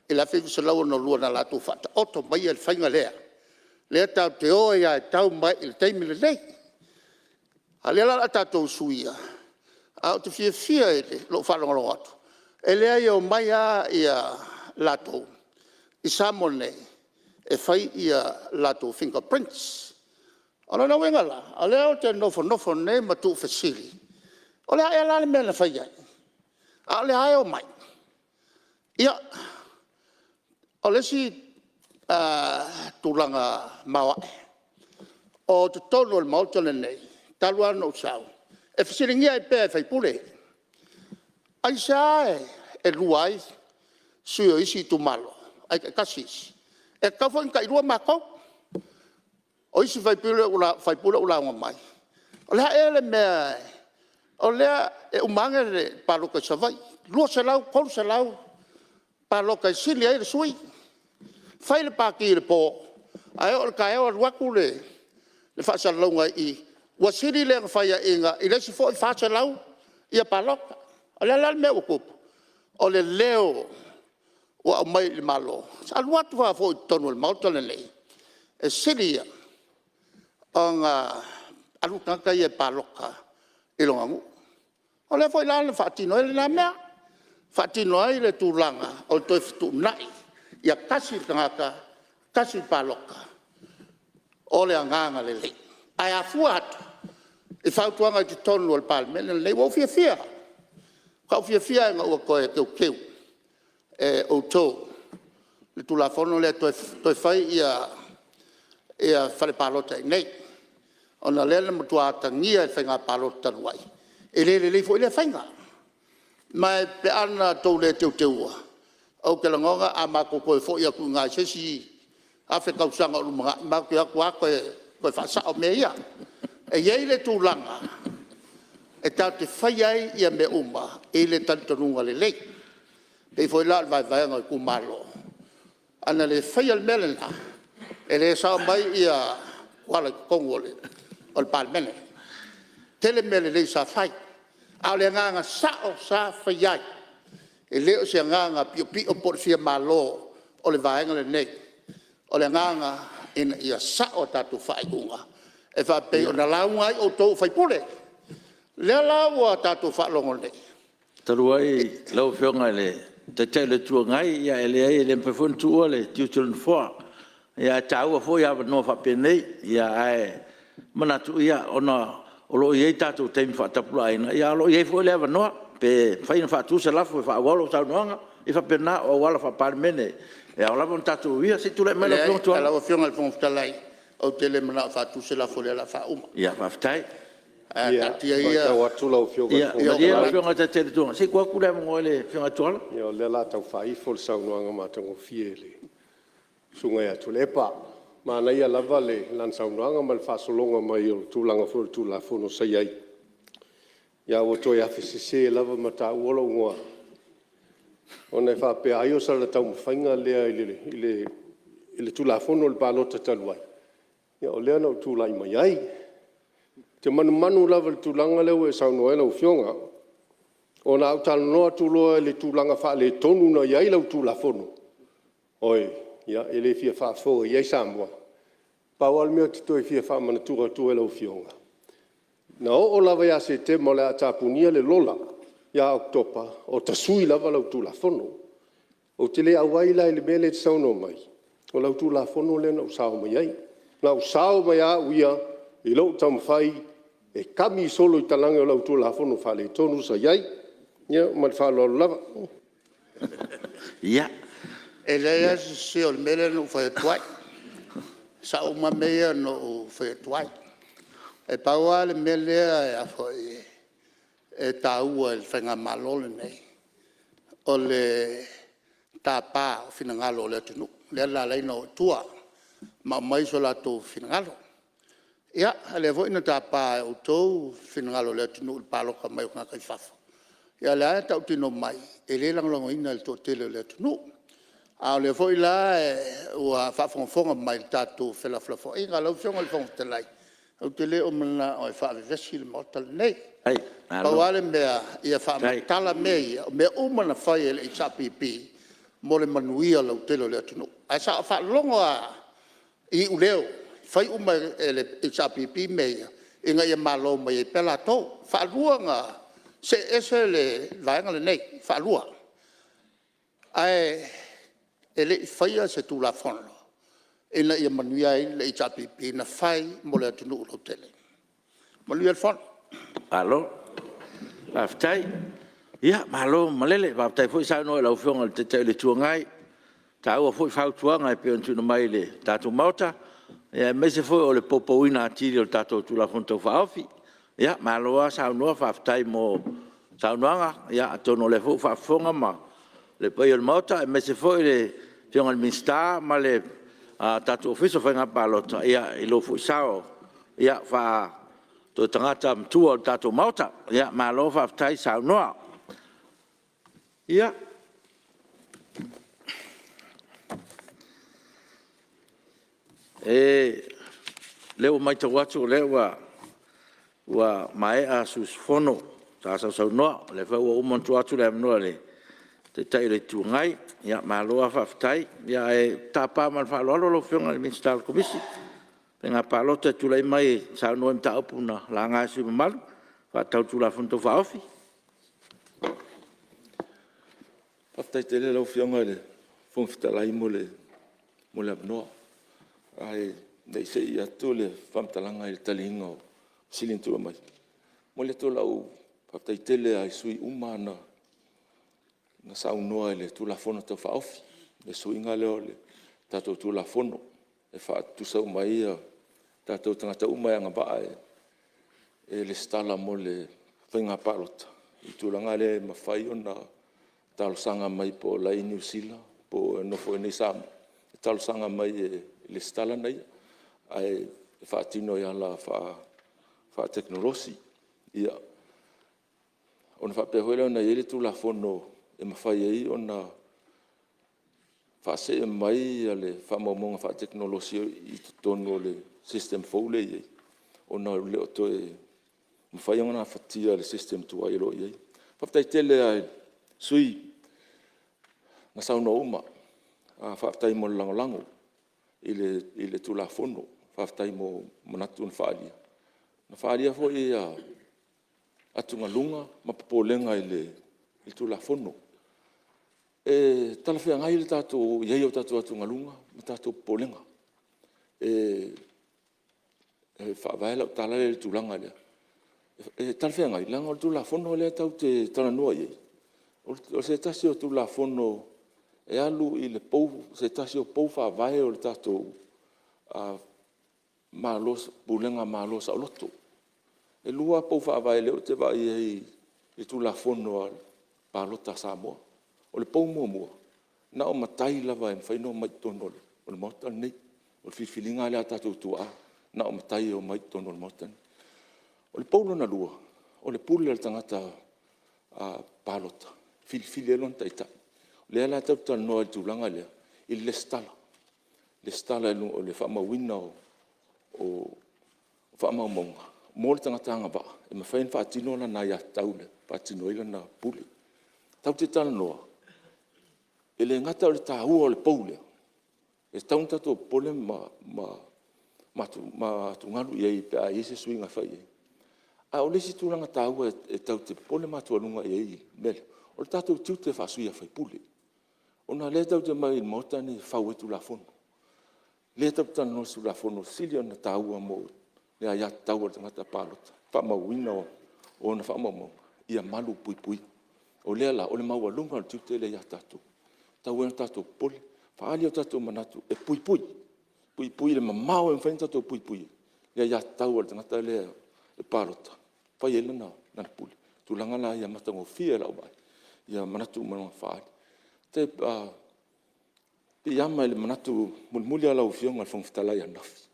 i le 1962 na latou faataoto maia le faiga lea, lea tatou te o ai lava e tau mai i le taimi lenei. A o lea la o le a tatou suia, ae ou te fiafia i lou faalogologo atu, e leai e omai lava latou i Samoa nei e fai latou fingerprints. O lona uiga la, o lea ou te nofonofo nei ma tuufesili, o le a ea la le mea na fai ai a o lea lava e omai? Ia, o le isi tulaga maoae, o totonu o le Maota lenei talu lava ona ou sau, E fesiligia ai pea e sui usufono, aisea e lua ai sui o isi itumalo ae taitasi isi? E tatau foi ona tailua matou. O isi sui usufono ua lauga mai, o le a ea le mea o lea e uma ane le palota i Savaii, 200, 300 palota e sili ai le sui. Fai le pati i le po ae oo i le taeao alu atu le faasalalauga i i ua sili le na faiaina i le isi foi 400 palota. O le a la le mea ua tupu? O le leo ua aumai i le Malo, alu atu lava foi i totonu o le Maota lenei, e sili ia ona alu le tagata ia e palota i lona nuu. O lea foi la na faatino ai lena mea, faatino ai le tulaga o le toe fetuunai ia tasi le tagata tasi le palota. O le agaga lelei, ae afua atu i fautuaga i totonu o le Palemene lenei. Ua ou fiafia, ua matua ou fiafia ina ua toe teuteu e outou le Tulafono lea e toe fai fale palota i inei ona o lea na matua atagia i le faiga palota talu ai e le lelei foi lea faiga. Ma pe ana tou le teuteua, ou te lagona a matou toe foi atu i ina i se isi 1,000 tausaga o lumanai matou te o atu lava toe faasao mea ia. E i ai le tulaga e tatou te faia ai mea uma i le talitonuga lelei. E pei foi la o le vaevaega o itumalo, ana le faia le mea lena, e le sao mai Tuala i totonu o le Palemene. E tele mea lelei sa fai, a o le agaga sao sa fai ai, e le o se agaga piopio po o le fia malo o le Vaega lenei. O le agaga ina ia sao a tatou faaiuga e faapei ona lauga ai outou o sui usufono. O lea la ua tatou faalogo nei… Talu ai lau Afioga i le Taitai o le Itu Agai, ia e leai e le mafai foi ona tuua le tiute o le Nofoa. Ae taua foi avanoa faapenei. Ae manatu ona o lo o i ai tatou taimi faatapulaaina, ae o lo o i ai foi le avanoa pe mafai ona faatu se lafo e faaauau lau saunoaga. E faapena, o auala faa-Palemene e ao lava ona tatou uia. Se i tulai mai lau Afioga Tuala. Leai, lau Afioga i le Fofoga Fetalai ou te le manao e faatu se lafo, O lea o le a faauma. Ia faafetai. Ae taatia ia… Ia malie lau Afioga i le Taitai o le Itu Agai se i tuu atu le avanoa i le Afioga ia Tuala. Ia o lea o le a tau faaifo le saunoaga matagofie a le Susuga ia Tuilaepa. Manaia lava lana saunoaga ma le faasologa mai o le tulaga foi o le Tulafono sa i ai, ae ua toe afesese lava ma taua lou igoa ona e faapea ai o sana taumafaiga lea i le Tulafono o le Palota talu ai, o lea na ou tulai mai ai. Ou te manumanu lava i le tulaga lea ua e saunoa ai lau Afioga, ona a ou talanoa atu loa i le tulaga faaletonu na i ai lau Tulafono, oi, ia e le fia faafofoga i ai Samoa. Pau lava le mea ou te toe fia faamanatu atua i lau Afioga, na oo lava ia Setema o le a tapunia le Lola ia Oketopa o tasui lava lau Tulafono. Ou te le auai la i le mea lea e te saunoa mai, o lau Tulafono lea na ou sao mai ai. Na ou sao mai lava au ia i lou taumafai e kami solo i talaane o lau Tulafono faaletonu sa i ai. Ia ma le faaaloalo lava. E leai lava se sese o le mea lea na ou fai atu ai. E sao uma lava mea ia na ou fai atu ai. E pau lava le mea lea e taua i le faigamalo lenei, o le tapa o finagalo o le atunuu lea na ala ai ona o i tua ma aumai so latou finagalo. Ia, o lea foi na tapa e outou finagalo o le atunuu i le palota mai o tagata i fafo. Ia o lea lava e tautino mai e le lagolagoina e le toatele o le atunuu. A o lea foi la ua faafogafoga mai i le tatou felafolafoaiga. Lau Afioga i le Fofoga Fetalai, ou te le o manao e faavevesi le Maota lenei. Pau lava le mea ia faamatala mea ia, o mea uma na fai e le HRPP mo le manuia lautele o le atunuu. Ae sa ou faalogo lava i iuleo, fai uma e le HRPP mea ia ina ia malo mai ai pea latou. E faalua ona see ese le Vaega lenei, e faalua. Ae le i faia se Tulafono ina ia manuia ai le HRPP, na fai mo le atunuu lautele. Manuia le fono. Malo faafetai. Ia malo malele, faafetai foi saunoa i lau Afioga i le Taitai o le Itu Agai, e taua foi fautuaga e pei ona tuuina mai i le tatou Maota, aemaise foi o le poupouina atili o le tatou Tulafono Tau Faaofi. Ia malo lava saunoa faafetai mo saunoaga, atonu o lea foi ua faafofoga le paia o le Maota aemaise foi le Afioga i le Minisita ma le tatou Ofisa o Faiga Palota i lou foi sao faa-toe tagata matua o le tatou Maota. Malo faafetai saunoa. Ia, o lea ua matau atu o lea ua maea sui usufono sa sausaunoa, o lea foi ua uma ona tuu atu le avanoa i le Taitai o le Itu Agai. Malo lava faafetai. Ae tapa ma le faaaloalo lau Afioga i le Minisita o le Komisi o Faiga Palota e tulai mai e saunoa i mataupu na laga e sui usufono mamalu e faatatau i le Tulafono Tau Faaofi. Faafetai tele lau Afioga i le Fofoga Fetalai mo le avanoa. Ae le i see atu le faamatalaga i le taliina o fesili na tuuina mai, e momoli atu lau faafetai tele lava i sui usufono uma na saunoa i le Tulafono Tau Faaofi, le suiga lea o le tatou Tulafono e faatutusa uma ai tatou tagata uma e agavaa e resitala mo le faiga palota i le tulaga lea e mafai ona talosaga mai po o la e i Niu Sila po o nofo i inei i Samoa, e talosaga mai e resitala ia, ae faatino i ala faatekonolosi. Ia, ona faapea foi lea ona i ai le Tulafono e mafai ai ona faasee mai le faamaumauga faatekonolosi i totonu o le system fou lea e i ai, ona e le o toe mafai ona gafatia e le system tuai o lo o i ai. Faafetai tele lava i sui usufono na saunoa uma, faafetai mo le lagolago i le Tulafono, faafetai mo manatu na faaalia. Na faaalia foi atugaluga ma popolega i le Tulafono. E talafeagai le i ai o tatou atugaluga ma tatou popolega. E faavae lau tala lea i le tulaga lea, e talafeagai leaga o le Tulafono lea tatou te talanoa i ai, o se tasi o Tulafono e alu i se tasi o pou faavae o le tatou Pulega Malo saoloto. E 2 pou faavae lea ou te vaai i ai i Tulafono Palota a Samoa. O le pou muamua, na o matai lava e mafai ona omai i totonu o le Maota lenei. O le filifiliga lea a o tatou tuaa, na o matai e omai i totonu o le Maota lenei. O le pou lona lua, o le pule a le tagata palota e filifili ai lona taitai. O lea la tatou te talanoa i le tulaga lea i le resitala, resitala o le faamauina o faamaumauga mo le tagata agavaa e mafai ona faatino lana aiatatau e faatino ai lana pule. Tatou te talanoa, e le gata o le taua o le pou lea, e tatau ona tatou popole ma atugalu i ai pe a i ai se suiga e fai i ai. A o le isi tulaga taua tatou te popole ma atugalu i ai i le mea lea, o le tatou tiute faa-sui usufono, ona o lea tatou te omai i le Maota lenei e fafau ai Tulafono. O lea tatou te talanoa i se Tulafono e sili ona taua mo le aiatatau a le tagata palota, faamauina o ona faamaumauga ia malupuipuia. O lea la, o le maualuga o le tiute lea ia tatou, e tatau ai ona tatou popole, faaali o tatou manatu e puipui, puipui i le mamao e mafai ona tatou puipui ai le aiatatau a le tagata lea e palota e fai ai lana pule. O tulaga la ia e matagofie i lau vaai manatu uma na faaali. Ou te piiama i le manatu mulimuli lava o lau Afioga i le Fofoga Fetalai ananafi,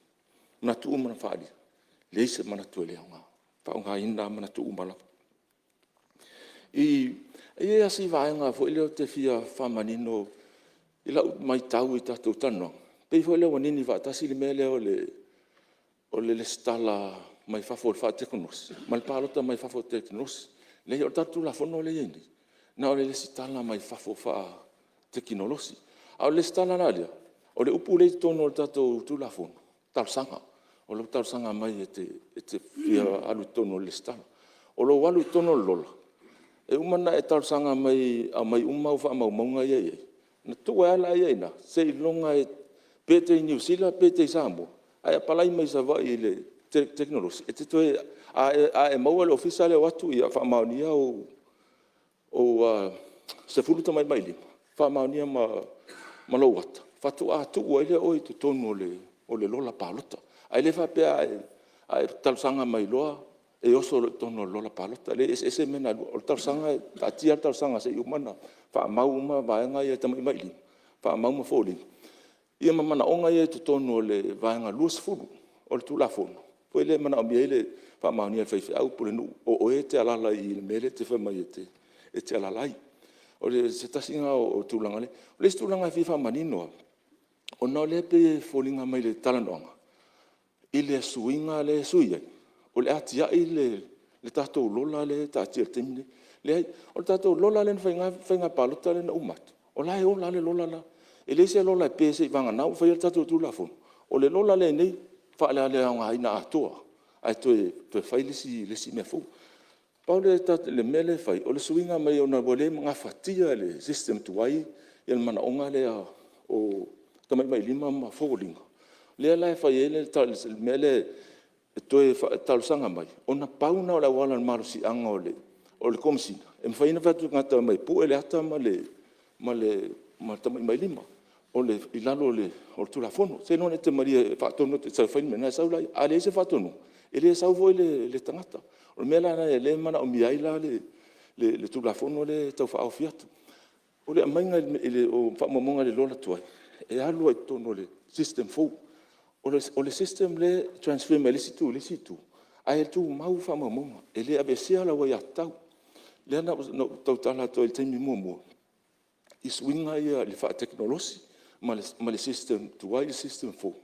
o manatu uma na faaalia, e leai se manatu e le aoga, faaaogaina lava manatu uma lava. E i ai lava si vaega foi lea ou te fia faamanino i lau matau i tatou talanoaga, pei foi lea ua nini faatasi le mea lea o le resitala mai fafo faatekonolosi ma le palota mai fafo faatekonolosi. Leai, o le tatou Tulafono lea e i ai nei, na o le resitala mai fafo faatekonolosi. A o le resitala la lea, o le upu lea e i totonu o le tatou Tulafono, talosaga. O lou talosaga mai e te fia alu i totonu o le resitala. O lou alu i totonu o le lola, e uma ona e talosaga mai e aumai uma au faamaumauga ia e i ai, ona tuu ai lava lea i ina, seiloga e... pe te i Niu Sila pe te i Samoa, a e apalai mai Savaii i le tekonolosi, e te toe... a e maua e le Ofisa le o atu ia faamaonia ou 15 tamatamailima, faamaonia ma lou ata, faatoa tuu ai lea o oe i totonu o le lola palota. Ae le faapea a e talosaga mai loa e oso loa i totonu o le lola palota. E leai e eseese mea na e lua. O le talosaga e taatia lava le talosaga se i uma ona faamau uma vaega ia tamatamailima, faamau ma foliga, ia ma manaoga ia i totonu o le Vaega 20 o le Tulafono foi lea e manaomia ai le faamaonia e le faifeau, pulenuu o oe e te alaala i i le mea lea e te fai mai e te alaala ai. O se tasi lena o tulaga. O le isi tulaga e fia faamanino lava, ona o lea e pei e foliga mai i le talanoaga i le suiga lea e sui ai, o le a tiai le tatou lola lea e taatia i le taimi nei. Leai, o le tatou lola lea na fai i le faiga palota lea na uma atu, o la e ola lava le lola la. E leai se lola e pe seiavagana ua fai le tatou Tulafono. O le lola lea e i ai nei e faaleaogaina atoa ae toe fai le isi mea fou. Pau le mea lea e fai, o le suiga mai ona ua le gafatia e le system tuai le manaoga lea o tamatamailima ma foliga, lea la e fai ai le mea lea e toe talosaga mai, ona pau lena o le auala o le malosiaga o le Komesina e mafai ai ona fai atu i le tagata e omai e pue le ata ma le tamatamailima i lalo o le Tulafono. Seiloga e te malie e faatonu atu e te sau e fai le mea lena ona e sau lea. A leai se faatonuga, e le sau foi le tagata. O le mea la lena o lea e manaomia ai le Tulafono lea e Tau Faaofi atu. O le aumaiga o faamaumauga i le lola tuai, e alu lava i totonu o le system fou. O le system lea e transfer mai le isi itu i le isi itu, ae tumau faamaumauga, e le aveesea lau aiatatau. Lea na ou tautala atu ai i le taimi muamua i suiga ia faatekonolosi ma le system tuai i le system fou,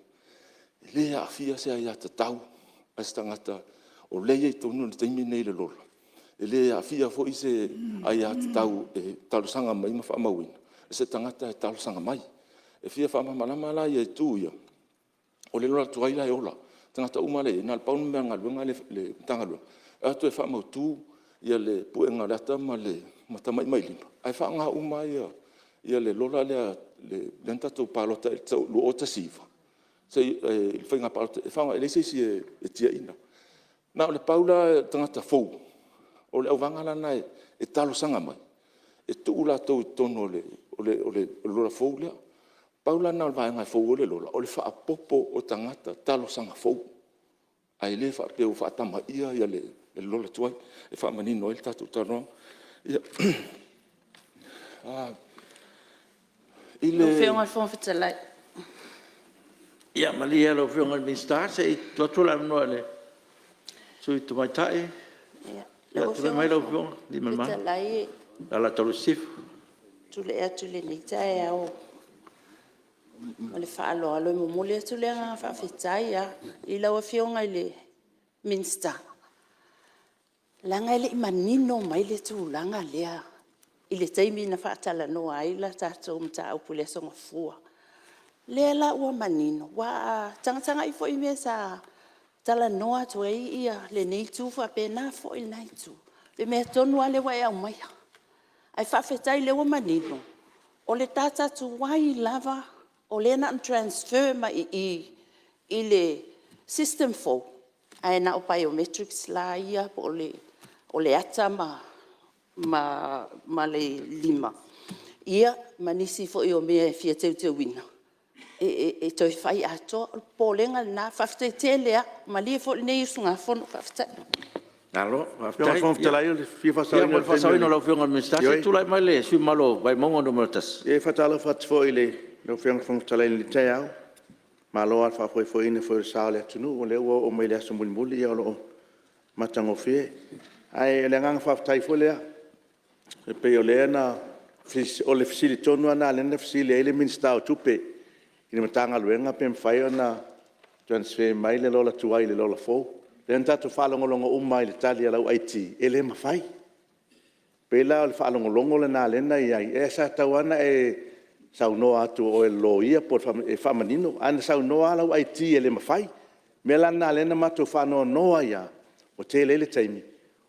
e le aafia se aiatatau a se tagata o lea e i ai i totonu i le taimi lenei i le lola, e le aafia foi se aiatatau e talosaga mai ma faamauina se tagata e talosaga mai. E fia faamalamalama la itu ia, o le lola tuai la e ola, o tagata uma la e i ai, na o le pau le mea o le galuega a le Matagaluega, o le o atu e faamautu le puega o le ata ma tamatamailima, ae faaaoga uma lava le lola lea na tatou palota ai i le 2019 i le faiga palota, e leai se isi e tiaiina. Na o le pau la o tagata fou, o le auvaega la lena e talosaga mai, e tuu latou i totonu o le lola fou lea. Pau la lena o le vaega e fou ai le lola, o le faaopoopo o tagata talosaga fou, ae le faapea ua faatamaia le lola tuai, e faamanino ai le tatou talanoaga. Ia… I le… Lau Afioga i le Fofoga Fetalai… Ia malie lau Afioga i le Minisita se i tuu atu le avanoa i le sui usufono tamaitai. Lau Tulai Afioga mai i le lau Fofoga Afioga Aliimalemanu Fetalai Alataua Sisifo. E tulai atu i lenei taeao ma le faaaloalo e momoli atu le agaga faafetai lava i lau Afioga i le Minisita, leaga e le i manino mai le tulaga lea i le taimi na faatalanoa ai le tatou mataupu i le Aso Gafua. O lea la ua manino, aua a tagatagai foi i mea sa talanoa atu ai lenei itu faapena foi lena itu, le mea tonu lava lea ua e aumaia. Ae faafetai o lea ua manino, o le data tuai lava o lea na ona transfer mai i i le system fou, ae na o biometrics la ia po o le ata ma le lima, ia ma nisi foi o mea e fia teuteuina e toe fai atoa. O le popolega lena. Faafetai tele lava, ua malie foi lenei usugafono. Faafetai. Malo faafetai. Ia mo le faasaoina o lau Afioga i le Minisita, se i tulai mai le sui usufono mamalu mo Vaimauga 1. E faatalofa atu foi i lau Afioga i le Fofoga Fetalai i lenei taeao. Malo lava i le faafoefoeina foi o le sa o le atunuu, o lea ua oo mai le aso mulimuli o lo o matagofie. Ae o le agaga faafetai foi lea, e pei o lea na… O le fesili tonu lava lena lea na fesili ai le Minisita o Tupe i le Matagaluega pe mafai ona transfer mai le lola tuai i le lola fou. Lea na tatou faalogologo uma lava i le tali a lau IT e le mafai. E pei la o le faalogologo lena lea na i ai, ae sa tatau lava ona e saunoa atu o oe o le Loia e faamanino, ae na saunoa lava lau IT e le mafai. O le mea la lena lea na matou faanoanoa ai lava, ua tele ai le taimi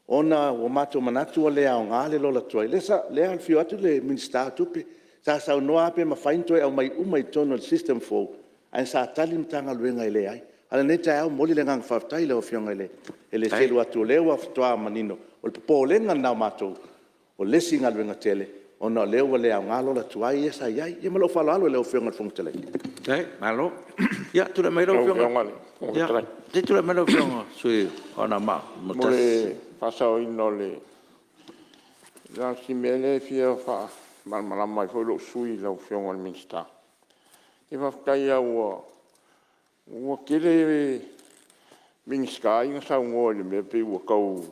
ona ua matou manatu ua le aoga le lola tuai. Lea e afio atu le Minisita o Tupe, sa saunoa lava pe mafai ona toe aumai uma i totonu o le system fou, ae sa tali le Matagaluega e leai. A o lenei taeao e momoli le agaga faafetai i lau Afioga e le selu atu o lea faatoa manino. O le popolega lena o matou, o le isi galuega tele ona o lea ua le aoga lola tuai ia sa i ai. Ia ma lou faaaloalo i lau Afioga i le Fofoga Fetalai. Faafetai, malo. Ia tulai mai lau Afioga i le sui usufono mo Anoamaa 1. Mo le faasaoina o le… Na o si mea lea e fia faamalamalama ai foi lou sui usufono i lau Afioga i le Minisita. Faafetai lava ua tele Minisita ia na saunoa i le mea pei ua tau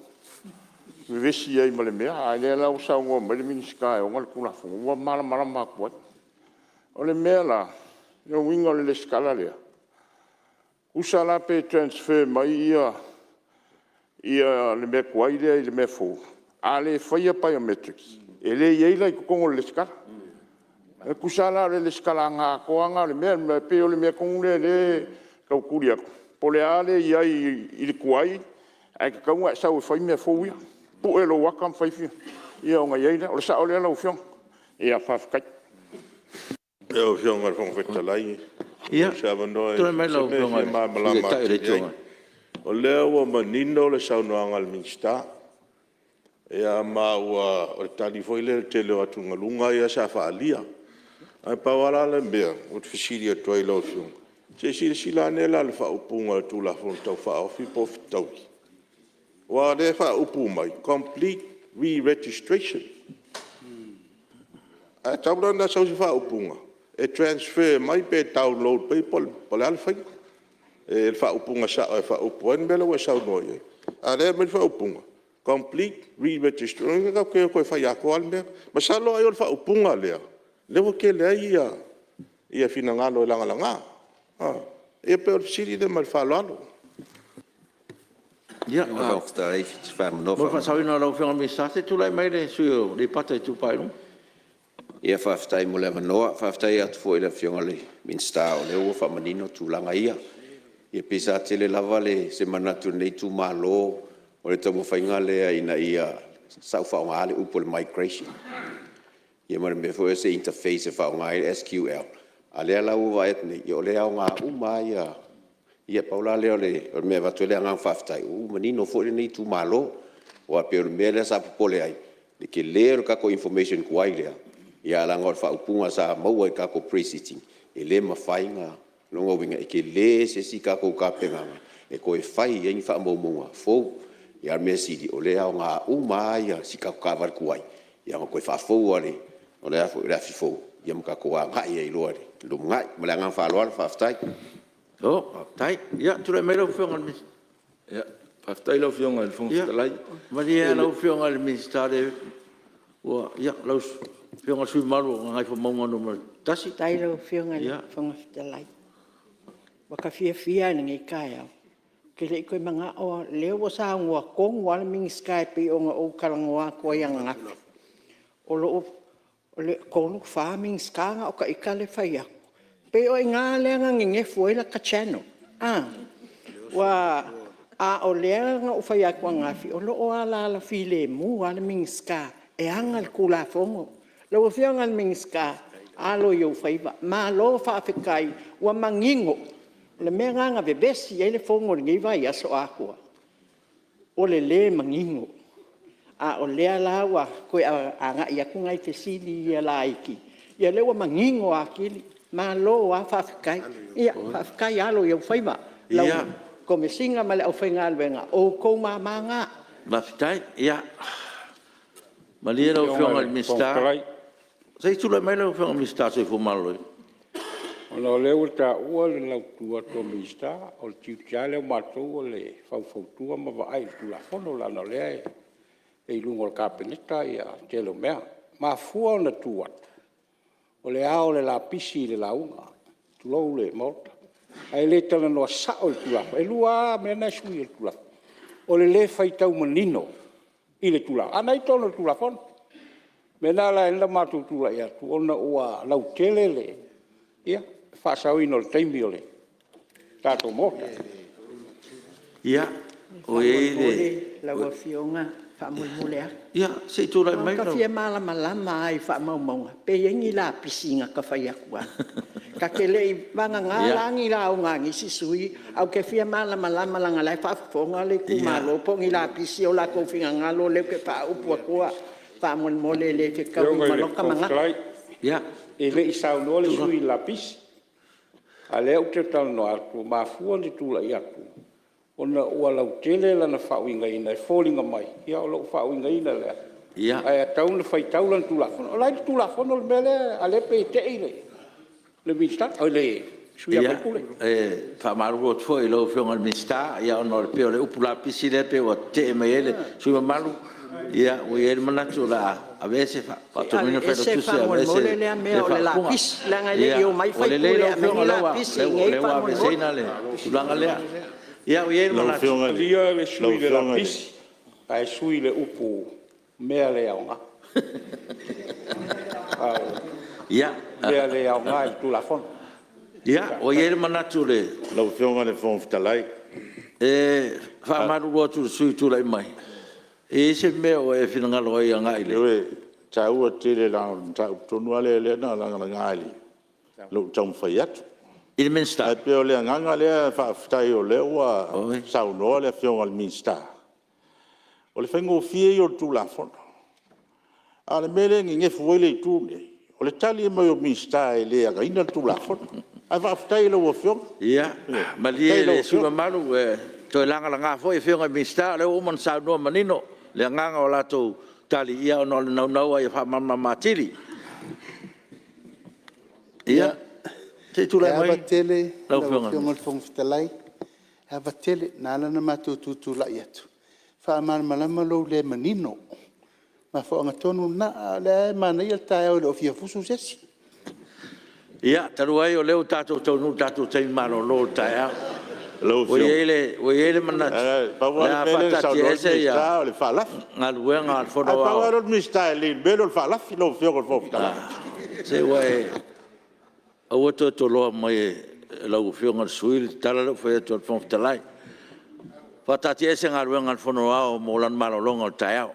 vevesi ai ma le mea, a o lea la ua saunoa mai le Minisita e ona le Tulafono ua malamalama atu ai. O le mea la, o le uiga o le resitala lea, tusa la pe transfer mai le mea tuai lea i le mea fou, a le faia biometrics e le i ai la i totonu o le resitala. E tusa la o le resitalaina atoa lava lena o le mea. E pei o le mea tonu lea o lea e tau tutuli atu, po o le a le i ai i le tuai ae tatau ona e sau e fai mea fou ia, pue lou ata ma fai ona i ai lea. O le sao lea lau Afioga? Ia faafetai. Lau Afioga i le Fofoga Fetalai Ia po o se avanoa tulai mai o lau se mea e Afioga fia i le Sui malamalama Taitai o le atili Itu ai. Agai. O lea ua manino le saunoaga a le Minisita, ma ua o le tali foi lea i le tele o atugaluga ia sa faaalia. Ae pau lava la le mea ou te fesili atu ai i lau Afioga, se i silasila ane la i le faaupuga o le Tulafono Tau Faaofi po o fetaui? Aua o lea e faaupu mai, complete re-registration. Ae tatau la ona sau se faaupuga e transfer mai pe download mai po o le a le faiga, le faaupuga sao e faaupu ai le mea lea ua e saunoa i ai. A o lea e aumai le faaupuga, complete re-registration. O lona uiga tatou te o e toe fai atoa lava le mea lea. Masalo ai o le faaupuga lea, lea ua tele ai finagalo e lagalaga. Ia pei o le fesili lea ma le faaaloalo. Ia, mo le faasaoina o lau Afioga i le Minisita, se i tulai mai le sui usufono mo Aleipata Itupa i Luga. Ia faafetai mo le avanoa. Faafetai atu foi i le Afioga i le Minisita o lea ua faamanino tulaga ia. E pei sa tele lava se manatu o lenei itumalo o le taumafaiga lea ina ia… sa ou faaaogaina le upu o le migration ia ma le mea foi lea o se interface e faaaoga ai le SQL, a o lea la ua ou vaai atu nei, ia o lea e aoga uma lava. Ia pau la lea o le mea e avatu ai le agaga faafetai, ua manino foi lenei itumalo. Aua pei o le mea lea sa popole ai, le tele o le tatou information tuai lea, ae leaga o le faaupuga sa maua i le tatou Pre-Sitting e le mafai ona… O lona uiga e tele se isi tatou tapenaga e toe fai ai ni faamaumauga fou. A o le mea sili o lea e aoga uma lava si tatou taavale tuai, na ona toe faafou lava o le afi fou ma tatou agai ai loa i le lumanai. Ma le agaga faaaloalo faafetai. Malo faafetai. Ia tulai mai lau Afioga i le Minisita. Faafetai lau Afioga i le Fofoga Fetalai. Ia malie lau Afioga i le Minisita, lau Afioga i le sui usufono mamalu mo Gagaifomauga 1. Faafetai i lau Afioga i le Fofoga Fetalai. Ua ta fiafia lava i lenei taeao, ou te le i toe manao lava, o lea ua saunoa tonu lava le Minisita e pei ona ou talanoa atu ai ananafi. O le 3, 4 Minisita na o ita lea e fai atu. E pei o i ina lea na nenefu ai lata channel, a o lea na ou fai atu ananafi, o lo o alaala filemu lava le Minisita e ana le Tulafono. Lau Afioga i le Minisita, alo i ou faiva, malo faafetai ua manino. O le mea lena na vevesi ai le fono i lenei vaiaso atoa, o le le manino. A o lea la ua toe agai atu nai fesili ia laiti, ia o lea ua manino atili. Malo lava faafetai. Faafetai alo i ou faiva, lau Komesina ma le aufaigaluega, o outou mama na. Faafetai. Ia, malie lau Afioga i le Minisita, se i tulai mai lau Afioga i le Minisita o le Soifua Maloloina. Ona o lea ua taua le lautu atu o Minisita, o le tiute lava lea o matou o le faufautua ma vaai i le Tulafono leaga o lea e i luga o le Kapeneta le tele o mea. E mafua ona tu atu, o le ao o le lapisi i le lauga, tulou le Maota, ae le talanoa sao i le Tulafono. E lua lava mea na e sui e le Tulafono, o le le faitau manino i le Tulafono, a o lena e i totonu o le Tulafono. O le mea lena e ala ai ona matou tulai atu, ona ua lautele le faasaoina o le taimi o le tatou Maota. Ia, ua i ai le… Faamolemole lau Afioga, faamolemole atu. Ia, se i tulai mai lau… Ua ta fia malamalama lava i faamaumauga pe i ai ni lapisi na ta fai atu ai. Ta te le i… vagana la ni lauga a nisi sui usufono, ae ou te fia malamalama leaga o la e faafofoga le itumalo po o ni lapisi o latou finagalo lea ou te faaupu atua. Faamolemole e le fetaui ma lota manatu. Lau Afioga i le Fofoga Fetalai, e le i saunoa le sui usufono i ni lapisi. A o lea ou te talanoa atu, ua mafua ona tulai atu ona ua lautele lana faauigaina e foliga mai o lou faauigaina lea, ae tatau ona faitau lana Tulafono. O la e i le Tulafono le mea lea, a o lea e pei e tei le sui usufono. E faamalulu atu foi i lau Afioga i le Minisita, ona e pei o le upu lapisi lea pei ua tetee mai ai le sui usufono mamalu. Ua i ai le manatu o le a aveese, faatonuina le Aveese Failautusi e faamolemole aveese lea lea mea o le faaupuga. lapisi, leaga e le i omai Ua sui lelei usufono e lau aumai Afioga ni o lea lapisi i inei ua faamolemole. aveeseina le tulaga lea. Ua i ai le manatu… Malie le sui usufono i le lapisi ae sui i le upu mea le aoga. Mea le aoga i le Tulafono. Ua i ai le manatu… Lau Afioga i le Fofoga Fetalai… E faamalulu atu i le sui usufono ua tulai mai, e i ai se mea ua e finagalo ai agai i le… Ioe, e taua tele leaga o le mataupu tonu lava lea na lagalaga i lou taumafai atu. I le Minisita? Ae pei o le agaga lea faafetai o lea ua saunoa le Afioga i le Minisita, o le faigofie ia o le Tulafono. A o le mea lea e nenefu ai le Itu lenei, o le tali mai o Minisita e le ona ina le Tulafono. Ae faafetai i lau Afioga. Malie le sui usufono mamalu, ua e toe lagalaga foi Afioga i Minisita, o lea ua uma ona saunoa manino le agaga o latou tali, ona o le naunau lava ia faamalamalama atili. Ia, se i tulai E mai ava tele lau lau Afioga Afioga i le Fofoga Fetalai, e ava tele. Na ala ona matou tutulai atu, e faamalamalama lou le manino. O le mafuaaga tonu lena, a o lea lava e manaia le taeao e le o fia fusu se isi. Ia, talu ai o lea ua tatou taunuu i le tatou taimi malolo o le taeao, ua i ai le manatu Pau o le lava a le mea lea na saunoa ai le faataatiaese Minisita o le faalafi. Galuega a le Fono Ae pau Aoao. lava lea o le Minisita e lelei i le mea lea o le faalafi lau Afioga i le Fofoga Fetalai. Se ua e… Aua le toe toloa mai e lau Afioga i le sui usufono le tala lea ua fai atu e le Fofoga Fetalai. Ua faataatiaese Galuega a le Fono Aoao mo lana malologa o le taeao.